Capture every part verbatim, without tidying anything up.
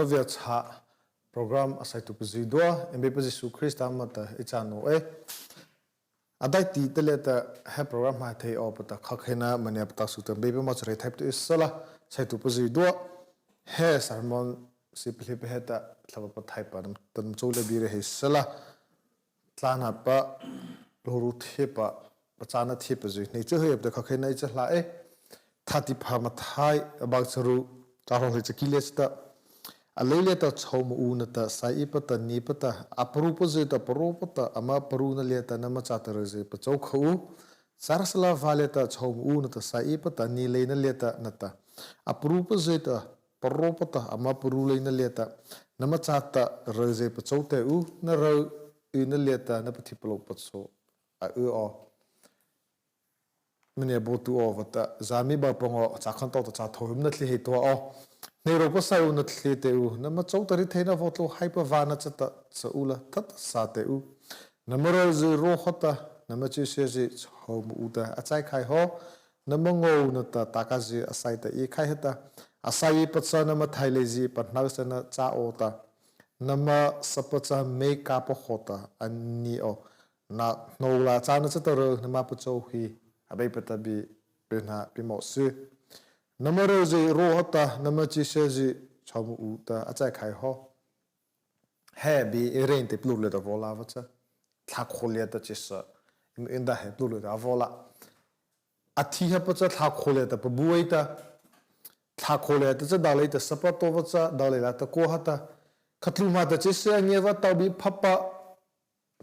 Viachhâh program a saituhpa zydua, Abeipa Zisu Krista moh ta ei cha naoh ei. A daihti teh liata he program hmâ thei awpa ta khokheina maniah pata su ta Abeipa moh cha reithaipa ta ei sala, saituhpa zydua. He sermon sie palihpa heta Thlahpa Pathaihpa nama chô lei bie reih ei sala. Tlâna pa, lôhru thiehpa, pachâna thiehpa zy hnei châ heih awpa ta khokheina ei cha hlâ ei. Thâtihpha Mathai, a bâ charu, châ hrawh hleichaki liata, a lei liata chhôhmah u nata saih ei pata, nie pata, a parupa zy ta, paraopa ta, ama paruna liata nama châta ryuzy pachâ khao u. Châhrasala vâ liata chhôhmah u nata saih ei pata, nie leina liata nata, a parupa zy ta, paraopa ta, ama paru leina liata nama châta ryuzy pachâ teh u. Na ryuzy liata na pathipalôh pachâ a y aw. Maniah bao tuh awpa ta, Zâmi bâ pangawh, châ khan tawhta châ thôh eima nathlie heih tua aw. Hnei ro pasai u, nathlie teh u, nama chô ta rietheina vaw tlô haipa vâna chata cha u la, thata sa teh u. Nama ryuzy ro hawhta, nama chysia zy chhôhmah u ta a chaikhai haw. Nama ngôh nata tâkâ zy a sai ta ei khai heta, a sai ei pachâ nama thaileizy pahnosana châ aw ta, nama sapa cha mei kâpa hawhta a nie aw. Na hnôh la châna chata ryuzy nama pachâ hih, Abeipa ta bie, bie na bie mawh sy. Nama ryuzy ro hawhta, nama chysia zy chhôhmah u ta a chaikhai haw. He bie ei reih teh palôh liata vaw la vâ cha, thlahkho liata chysia, eima ei nata he palôh liata a vaw la. A thi hapa cha thlahkho liata pabu ei ta, thlahkho liata cha dalei ta sapa to vâ cha, dalei la ta kô hata, khatlu hmâ ta chysia ngiah vâ tao bie phapa,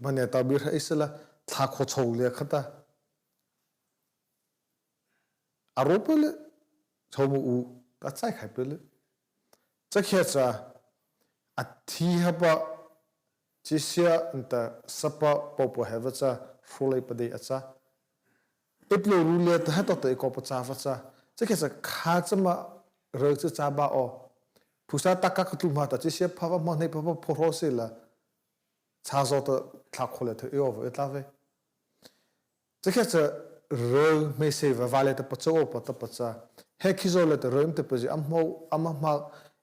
maniah tao bie hra ei sala, thlahkho chhôh liata khata a ro pale, chhôhmah u ta a chaikhai pale. Cha khiah cha, a thi hapa chysia nata sapa pôhpa he vâ cha, hrawh leipa dei a châ. Ei palôhru liata he tawhta ei kawpa châ vâ cha, cha khiah cha khâ cha ma ryuzy châ bâ aw. Phusa tâkâ khatlu hmâ ta chysia pha vâ, hmâ hnei pha vâ, phaoh hrawh sala, chhâzaw ta thlahkho liata y awpa ei tlai vei. Cha khiah cha ryuzy hmeiseih vâ, vâ liata pachâ awpa ta pachâ. He khizaw liata ryuzy eima tahpa zy, ama hmô, ama hmâ,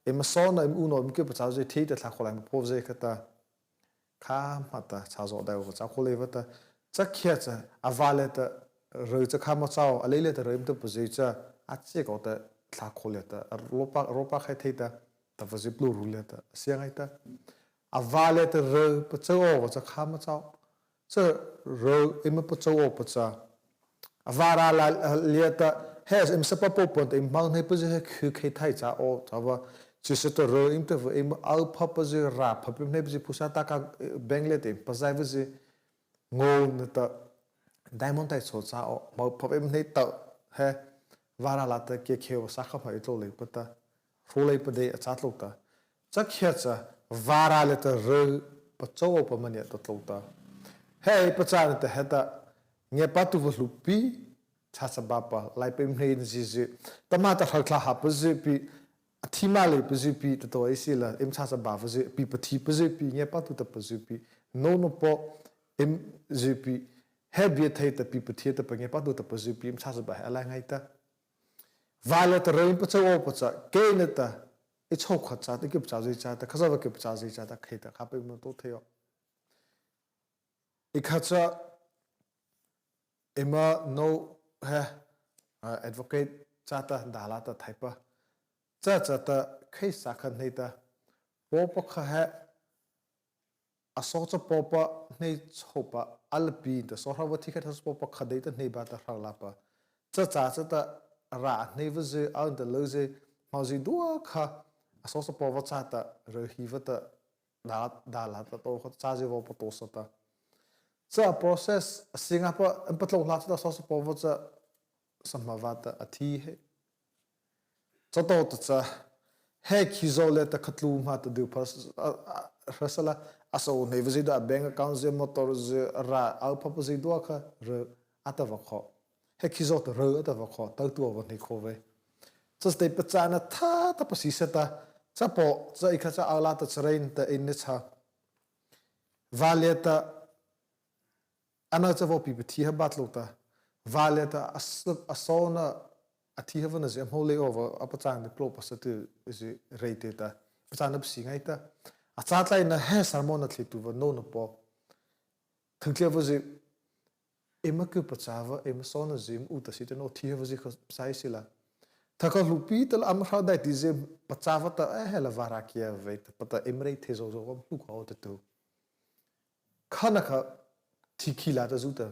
eima sawna, eima unawh, eima kyhpachâzy thei ta thlahkho liata eima phaohzy khata, khâ hmâ ta chhâzaw dei awpa châ khao leipa ta. Cha khiah cha, a vâ liata ryuzy cha khâ ma châ aw, a lei liata ryuzy eima tahpa zy cha, a chhi kaw ta thlahkho liata a ro pa, ro pa khai thei ta, tahpa zy palôhru liata a sia ngaita. A vâ liata ryuzy pachâ awpa cha khâ ma châ aw. Cha ryuzy eima pachâ awpa cha, a vârâh la, liata, he eima sapa pôhpa ta eima hmâ hneipa zy he khuh khei thai châ aw, châ vâ, chysia ta ryuzy eima tahpa, eima ao phapa zy, râh phapa eima hneipa zy, phusa tâkâ, eh, bank liata eima pazai vâ zy, ngôh nata diamond tai chhao châ aw, hmâ phapa eima hnei ta, he vârâh la ta kei khei awpa sa kha hmâ ei tlô leipa ta, hrawh leipa dei a châ tlô ta. Cha khiah cha, vârâh liata ryuzy pachâ awpa maniah ta tlô ta. He ei pachâna ta heta, ngiapâtuhpa hluhpi, chhâ chabapa, laipa eima hnei zie zie, tahmâ ta hroh thlâh hapa zie pi, a thi ma leipa zie pi, ta tao ei sila, eima chhâ chabapa zie pi, pathipa zie pi, ngiapâtuhpa zie pi, nô nô paw, eima zie pi, he bie thei ta pi, pathi ta pa, ngiapâtuhpa zie pi, eima chhâ chaba he a lai ngaita. Vâ liata ryuzy eima pachâ awpa cha, kei nata, ei chhôhkha châta, ei kyhpachâzy châta, Khazohpa kyhpachâzy châta, khei ta khâpa eima tao thei aw. Ei kha cha, eima nô he, ah, advocate châta, dâh la ta thaipa. Cha châta, khei sa kha hnei ta, pôhpa kha he, a saw cha pôhpa hnei chhôhpa, a la pi ta saw hro vâ thi khai ta saw pôhpa kha dei ta hnei ba ta hro la pa. Cha châ chata, râh a hnei vâ zie, ao ta lei zie, hmâ zydua kha, a saw cha pôh vâ châta, ryuzy hi vâ ta, dâh, dâh la ta tao kha, châ zie vaw pataosa ta. Cha process, a sie ngâpa, eima patlô hla chata saw cha pôh vâ cha, sahma vâta a thi he. Chatawhcha, he khizaw liata khatlu hmâ ta dyuh pha, a, a, hra sala, a saw hnei vâ zydua, a bank account zy, motor zy, râh, ao phapa zydua kha, ryuzy a tah vâ kho. He khizaw ta ryuzy a tah vâ kho, tao tuah vâ hnei kho vei. Cha stei pachâna thata pasi sa ta, cha pôh, cha ei kha cha ao la ta cha reih ta ei ne cha. Vâ liata, ano cha vaw pi pathi ha ba tlô ta. Vâ liata a s-, a sawna a thi ha vâna zie a hmô lei awpa a pachâna palôh pasa tyh zie reih teh ta. pachâna pasi ngaita. A châ tlai na he sermon nathlietuhpa nô nata paw, thei thliepa zy, eima kyhpachâpa, eima sona zy, eima u ta sie ta no thi hapa zy kha sai sila. Thokha hluhpi ta la ama hra daihti zy pachâpa ta, eh, he la vârâh kiapa vei ta, pata eima reithei zo zo kam hluh kha o ta tu. Khana kha thi khi la ta zu ta,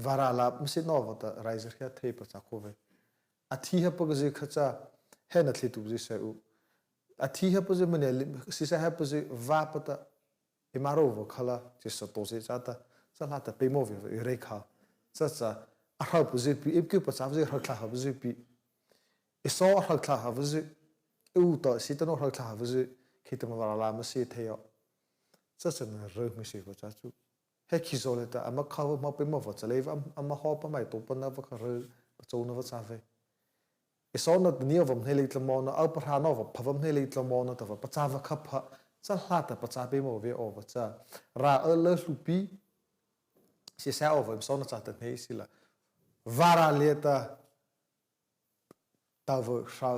vârâh la ma sie no vâta, rai zy hria thei pachâ kho vei. A thi hapa ka zy kha cha, he nathlietuhpa zy sai u. A thi hapa zy mania li, sie sai hapa zy vâ pata, eima ro va kha la, Zisu to zy châ ta, cha hla ta peimawh vei va, ei rei kha. Cha cha, a hropa zy pi, eima kyhpachâpa zy hro thlâh hapa zy pi. Ei so hro thlâh hapa zy, ei u ta sie ta no hro thlâh hapa zy, khei ta ma vârâh la ma sie thei o. Cha cha na ro mi sie va cha chu. He khizaw liata ama kha va ma peimawh va cha lei va, am-, ama hawh pa maih to pa na va kha ro, pachâ na va cha vei. Ei so na ta ni va hnei lei tla mawh na, a pa hra no va pha va hnei lei tla mawh na ta va, pachâ va kha pha, cha hla ta pachâ peimawh vei o va cha. Râh a la hluhpi, sie sai o va, eima so na cha ta hnei sila. Vârâh liata, ta va hra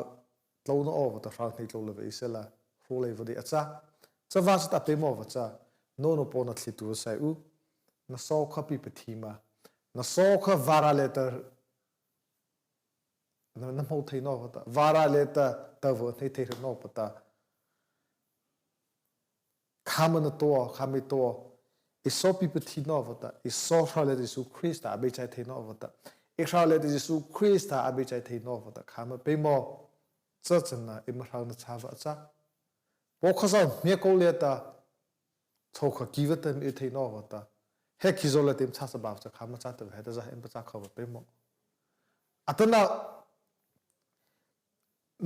tlô na o va ta hra hnei tlô la vei sila, hro lei va dei a cha. Cha va cha ta peimawh va cha, nô nata paw nathlietuhpa sai u, na so kha pipathi ma, na so kha vârâh liata, na, na hmô thei no va ta, vârâh liata, ta va hnei thei hra no pa ta. Khâ ma na to, khâ ma to, ei so pipathi no va ta, ei so hro liata Zisu Krista a beichai thei no va ta, ei hro liata Zisu Krista a beichai thei no va ta, khâ ma peimawh, cha cha na, eima hra na cha va cha. Paw kha sa mia ko liata, chô kha ki va ta mi thei no va ta. He khizaw liata eima cha sa ba cha khâ ma cha ta va he ta za eima pachâ kha va peimawh. Atanoh,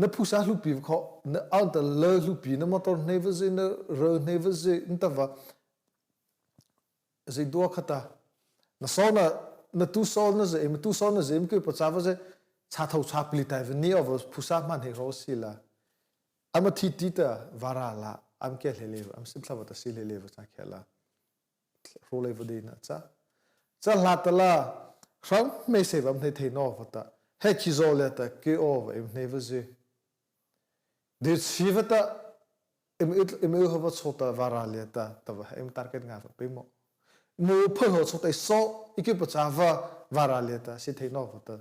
na phusa hluhpi va kho, na a ta la hluhpi, na motor hnei va zy, na ro hnei va zy, na ta va, zy dua kha ta. Na so na, na tu so na zy, eima tu so na zy, eima kyhpachâpa zy, cha thôh cha pli tai va ni o va phusa ma hnei ro sila. Ama thi ti ta vârâh la, ama kei lei lei va, ama sie thla va ta sie lei lei va cha kha la. Hro lei va dei na cha. Cha hla ta la, hra mei sei va eima hnei thei no va ta. He khizaw liata kei o va eima hnei va zy. Dei chi va ta, eima u, eima u ha va chô ta vârâh liata, ta va eima target nga va peimawh. Mo pha ha chô ta ei so, ei kyhpachâpa vârâh liata, sie thei no va ta.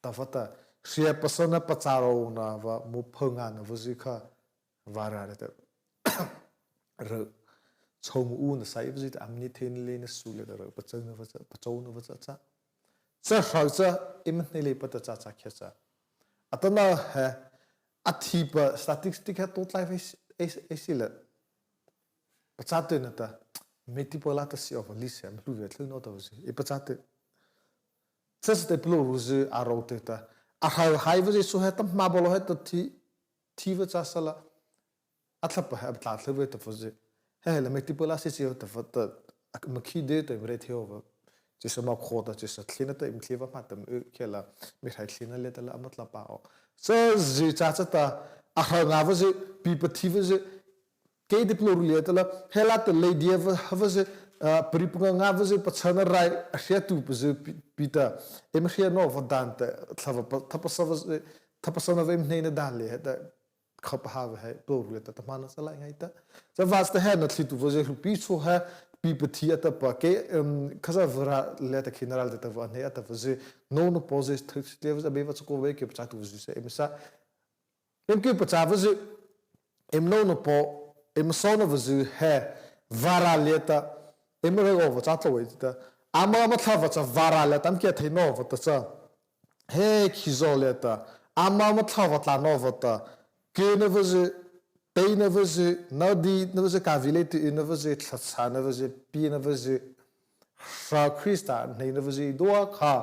Ta va ta, hria pasana pachâ ro na va, mo pha nga na va zy kha, vârâh liata. Ro, chô mo u na sai va zy ta, ama ni thei na lei na su liata ro, pachâ na va cha, pachâ na va cha cha. Cha hra cha, eima hnei lei pa ta cha cha khia cha. Atanoh he, a thi pa statistic he to tlai va ei, ei, ei sila. Pachâ tei na ta, multiple la ta sie o va li sie, ama hluh vei tlai no ta va zy, ei pachâ tei. Cha cha tei plo ru zy, a ro tei ta. A hra hai va zy su he ta ma bolo he ta thi, thi va cha sala. A thla pa he a tla thla ve ta va zy. He he la multiple la sie sie ta va ta. Ma khi dei ta eima reithei o va. Zisu ma kho ta, Zisu thina ta eima thi va ma ta, eima u kei la, mi hrai thina lei ta la ama tla pa o. Cha zy cha cha ta, a hra nga va zy, pipathi va zy, kei dei plo ru liata la, he la ta lei dia va, ha va zy, ah, pari pa nga nga va zy, pachâna rai, a hriatuhpa zy pi, pi ta, eima hria no va dan ta, thla va pa, tha pasa va zy, tha pasana va eima hnei na dan lei he ta, kha pa ha va he, plo ru liata ta ma na sa lai ngaita. Cha va cha ta he nathlietuhpa zy hluhpi chô he, pipathi a ta pa kei, em, Khazoh vârâh liata khinarâh liata ta va hnei a ta va zy, nô nata paw zy, thei thei va zy, a bei va cha ko vei kyhpachâtuhpa zy sa, eima sa, eima kyhpachâpa zy, eima nô nata paw, eima so na va zy he, vârâh liata, eima ro o va cha tlô ei ta. Ama ama thla va cha vârâh liata, ama kei thei no va ta cha. He khizaw liata, ama ama thla va tla no va ta. Kei na va zy, tei na va zy, nadi na va zy, kâ vi lei ti na va zy, thla cha na va zy, pi na va zy, hra Krista hnei na va zy dua kha.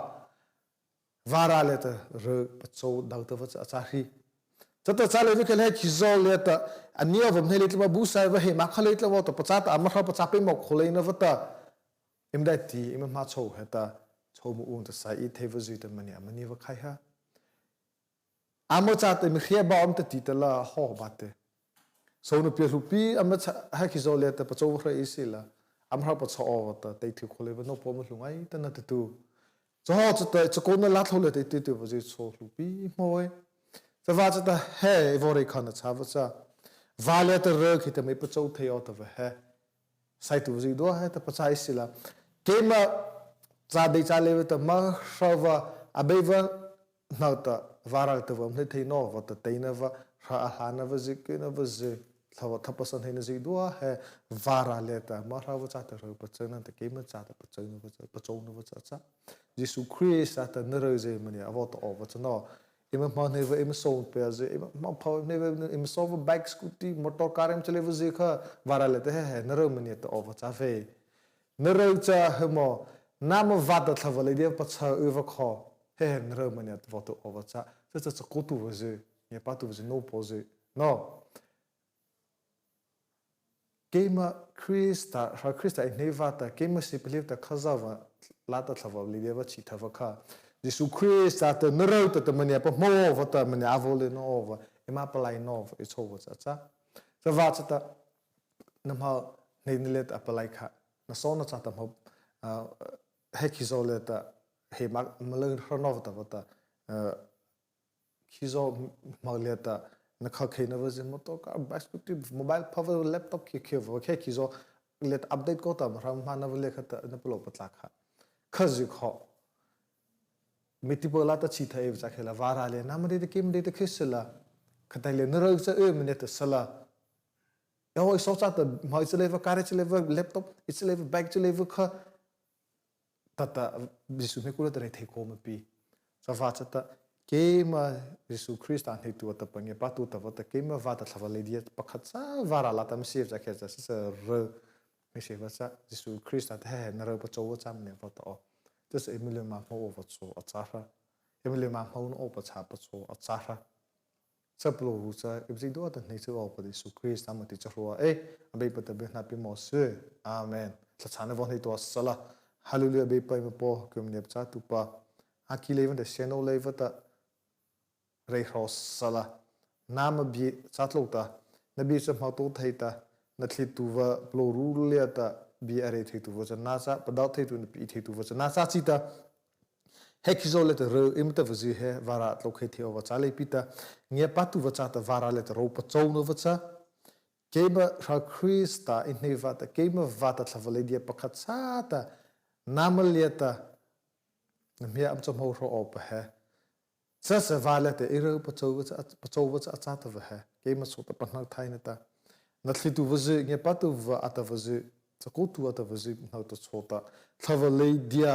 Vârâh liata ro pachâ dao ta va cha, cha hri. Cha ta cha lei va kha he khizaw liata, a ni o va hnei lei tla ma bu sai va he ma kha lei tla va ta pachâ ta ama hra pachâ peimawh kho lei na va ta. Eima daihti, eima hmâ chô he ta, chô mo u ta sai ei thei va zy ta mania, mania va khai ha. Ama cha ta eima hria ba ama ta ti ta la haw ba te. Sona pie hluhpi, ama cha, he khizaw liata pachâ va hra ei sila. Ama hra pachâ o va ta, tei thiu kho lei va nô paw ma hluh ngaita na ta tu. Cha haw cha ta, cha ko na la thlô liata tei tu va zy chô hluhpi hmô ei. Cha va cha ta he, ei vaw rei kha na cha va cha. vâ liata râh khiahta mei pachâ thei awpa ta he, saituhpa zydua he ta pachâ ei sila. Keima châ dei châ leipa ta Mara vâ, Abeipa hnohta vârâh ta vâ hmô thei nawpa ta, tei nawpa, hra ahlâ nawpa zy, kei nawpa zy, thlahpa thapasana hneina zydua he, vârâh liata Mara vâ châta râh pachâ na ta, keima châta pachâ nawpa cha, pachâ nawpa cha cha. Zisu Krista ta na râh zy mania a vaw tao awpa cha no. Eima hmo hnei vâ, eima sawpa zy, eima hmo pha hnei vâ, eima sawpa bike, scooty, motor, car eima châ leipa zy kha, vârâh liata he he na râh mania tao awpa cha vei. Na râh cha he mo, nama vâta thlahpa leidia pachâ awpa kho, he he na râh mania vaw tao awpa cha. Cha cha, chakaotuhpa zy, ngiapâtuhpa zy, nôpaw zy, no. Keima Krista, hra Krista ei hnei vâta, keima sie palih ta Khazohpa lâta thlahpa leidia va chi thapa kha, Zisu Krista ta na râh ta ta mania pahmô awpa ta, mania a vaw ly nawpa, eima palai nawpa ei chhopa cha cha. Chavâta cha ta, na hmo hnei na liata a palai kha, na sawna châta hmo, ah, he khizaw liata, he ma, ma lâ hra nawpa ta vâta, ah, khizaw hmo liata, na kha khei nawpa zy, motor, car, bike, scooty, mobile, pha vâ, laptop, khi khi vâ, he khizaw liata update kaw ta, Mara hmo nawpa liata kha ta, na palôh patlâh kha. Kha zy kho. Mipi lâta chi thei awpa cha khei la, vârâh liata nama dei ta, keima dei ta khei sala. Khatai liata na râh cha y mania ta sala. Yao ei saw châta, hmo ei châ leipa, car ei châ leipa, laptop ei châ leipa, bike châ leipa kha, tah ta, Zisu hmiakô liata reithei kaw ma pi. Chavâta cha ta, keima Zisu Krista hneituhpa ta, pangiapâtuhpa ta vâta, keima vâta thlahpa leidia pakha cha vârâh lâta ma sie cha khei cha, cha cha râh. Ma sie vâta cha, Zisu Krista ta he he na râh pachâ awpa cha mania vaw tao aw. Cha cha eima lymâ hmô awpa châ a châ hra. Eima lymâ hmô nawpa châ pachâ a châ hra. Cha palôhru cha, eima zydua ta hnei châ awpa Zisu Krista moh ta ei cha hroh ei, Abeipa ta byhnâ pie mawh sy. Amen. Thlahchhâna vaw hnei tua sala. Hallelujah, Abeipa eima Paw, kei mania pachâtuhpa. A ki leipa ta, siano leipa ta, reih hro sala. Nama bie cha tlô ta, na bie cha hmô tao thei ta, na thietuhpa palôhru liata bie a reih theituhpa cha na châ, padao theituh na pie theituhpa cha na châ chi ta, he khizaw liata râh eima tahpa zy he vârâh tlôkhei thei awpa châ leipa ta, ngiapâtuhpa châta vârâh liata râh pachâ nawpa cha, keima hra Krista ei hnei vâta, keima vâta thlahpa leidia pakha châta, nama liata, na hmia ama cha hmô hro awpa he. Cha cha vârâh liata ei râh pachâ awpa cha, pachâ awpa cha a châ tahpa he, keima chhao ta pahno thei na ta. Na thietuhpa zy, ngiapâtuhpa a tahpa zy, chakaotuhpa a tahpa zy, hnoh ta chhao ta, thlahpa leidia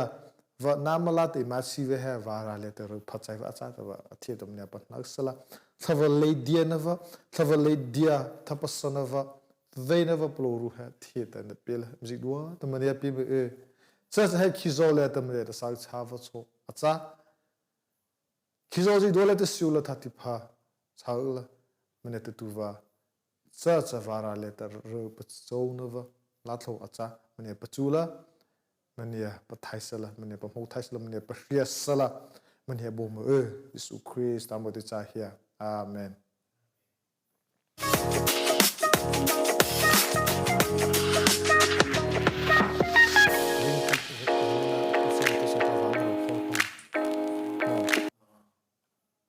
vâ nama lâta eima chi awpa he, vârâh liata râh pachâ awpa a châ tahpa, a thie ta mania pahno sala. Thlahpa leidia nawpa, thlahpa leidia thapasana nawpa, vei nawpa palôhru he thie ta na pie la, eima zydua ta mania pie ma y. Cha cha he khizaw liata mania ta sa châ awpa chhao a châ. Khizaw zydua liata siu la, thâtihpha châ la, mania ta tu awpa. Cha cha vârâh liata râh pachâ nawpa, lâ tlô a châ, mania pachu la, mania pathai sala, mania pahmô thai sala, mania pahria sala, mania baw ma y, Zisu Krista moh ta ei cha hia. Amen.